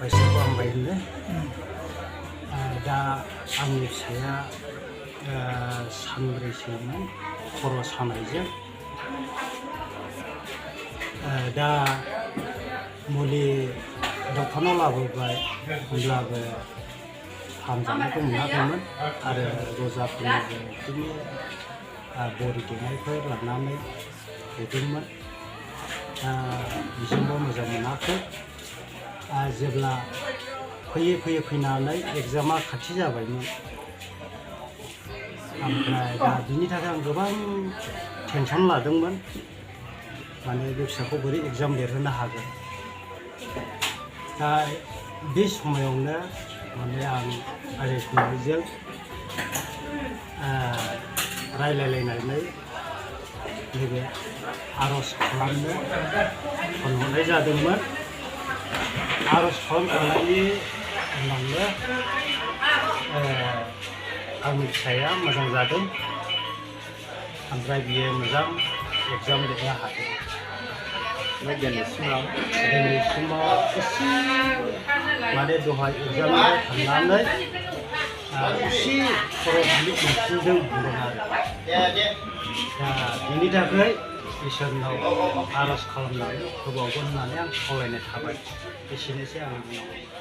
फैसाखौ हामबाय होनो दा आंनि फिसाया सानब्रैसोमोन खर' सानायजों दा मुलि डक्टरनाव लाबोबाय होनब्लाबो हामजानायखौ मोनाखैमोन आरो रजाफोरनिबो बिदिनो बरि देनायफोर लानानै हैदोंमोन बिजोंबो मोजां मोनाखै जेब्ला फैयै फैनानै एग्जामा खाथि जाबायमोन ओमफ्राय दा बिनि थाखाय आं गोबां टेनसन लादोंमोन माने बे फिसाखौ बोरै एग्जाम लिरहोनो हागोन दा बे समायावनो माने आं आइ फंबायजों रायलायलायनानै नैबे आर'ज खालामनो फन हरनाय जादोंमोन आर'ज खालामखांनायनि उनावनो आंनि फिसाया मोजां जादों ओमफ्राय बियो मोजां एग्जाम लिरनो हादों दिनैसिमाव एसे माने दहाय एग्जामनिफ्राय थांनानै एसे खर' गिलिर मोनफिनदों होनदों आरो दा बिनि थाखाय इसोरनाव आर'ज खालामनानै होबावगोन होननानै आं खावलायनाय थाबाय एसेनोसै आंनि बुंनांगौआ